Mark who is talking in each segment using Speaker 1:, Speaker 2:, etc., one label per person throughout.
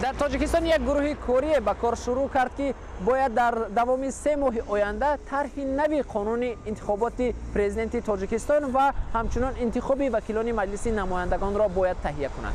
Speaker 1: Дар Тоҷикистон як гурӯҳи корие ба кор шурӯъ кард, ки бояд дар давоми 3 моҳи оянда тарҳи нави қонуни интихоботи президенти Тоҷикистон ва ҳамчунон интихоби вакилони Маҷлиси намояндагонро бояд таҳия кунад.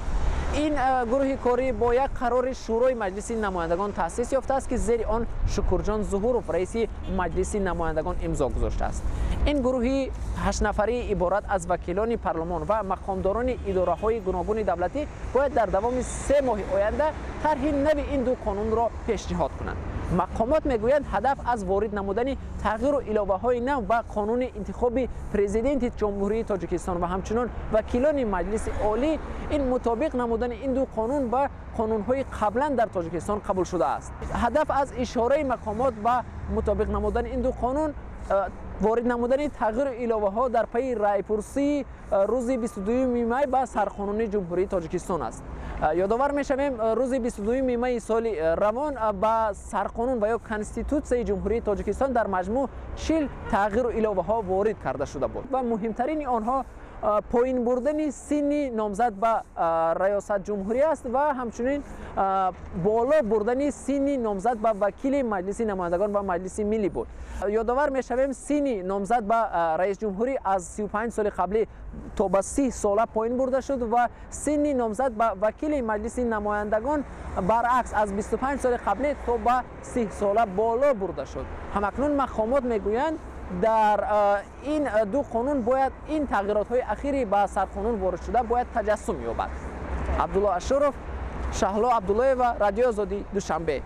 Speaker 1: Ин гурӯҳи корӣ бо як қарори Шӯрои Маҷлиси намояндагон таъсис ёфтааст, ки зери он Шукурҷон Зуҳуров, раиси Маҷлиси намояндагон, имзо гузоштааст. Ин гурӯҳи ҳаштнафарӣ иборат аз вакилони парлумон ва мақомдорони идораҳои гуногуни давлатӣ бояд дар давоми 3 моҳи оянда тарҳи нави ин ду қонунро пешниҳод кунанд. Мақомот мегӯянд, ҳадаф аз ворид намудани тағйиру иловаҳои нав ба қонуни интихоби президенти Ҷумҳурии Тоҷикистон ва ҳамчунон вакилони Маҷлиси Олӣ ин мутобиқ намудани ин ду қонун ба қонунҳои қаблан дар Тоҷикистон қабул шудааст. Ҳадаф аз ишораи мақомот ба мутобиқ намудани ин ду қонун ворид намудани тағйиру иловаҳо дар пайи раъйпурсии рӯзи 22 май ба сарқонуни Ҷумҳурии Тоҷикистон аст. Ёдовар мешавем, рӯзи 22 майи соли равон ба сарқонун ва ё Конститутсияи Ҷумҳурии Тоҷикистон дар маҷмӯъ 40 тағйиру иловаҳо ворид карда шуда буд ва муҳимтарини онҳо поин бурдани синни номзад ба раёсат ҷумҳурӣ аст ва ҳамчунин боло бурдани синни номзад ба вакили Маҷлиси намояндагон ва Маҷлиси Миллӣ буд. Ёдовар мешавем, синни номзад ба раисҷумҳурӣ аз 35 соли қаблӣ то ба 30 сола поин бурда шуд ва синни номзад ба вакили Маҷлиси намояндагон баръакс аз 25 соли қаблӣ то ба 30 сола боло бурда шуд. Ҳамакнун мақомот мегӯянд, дар ин ду қонун бояд ин тағйиротҳои ахири ба сарқонун ворид шуда бояд таҷассум ёбад. Абдулло Ашуров, Шаҳло Абдуллоева, Радиои Озодӣ, Душанбе.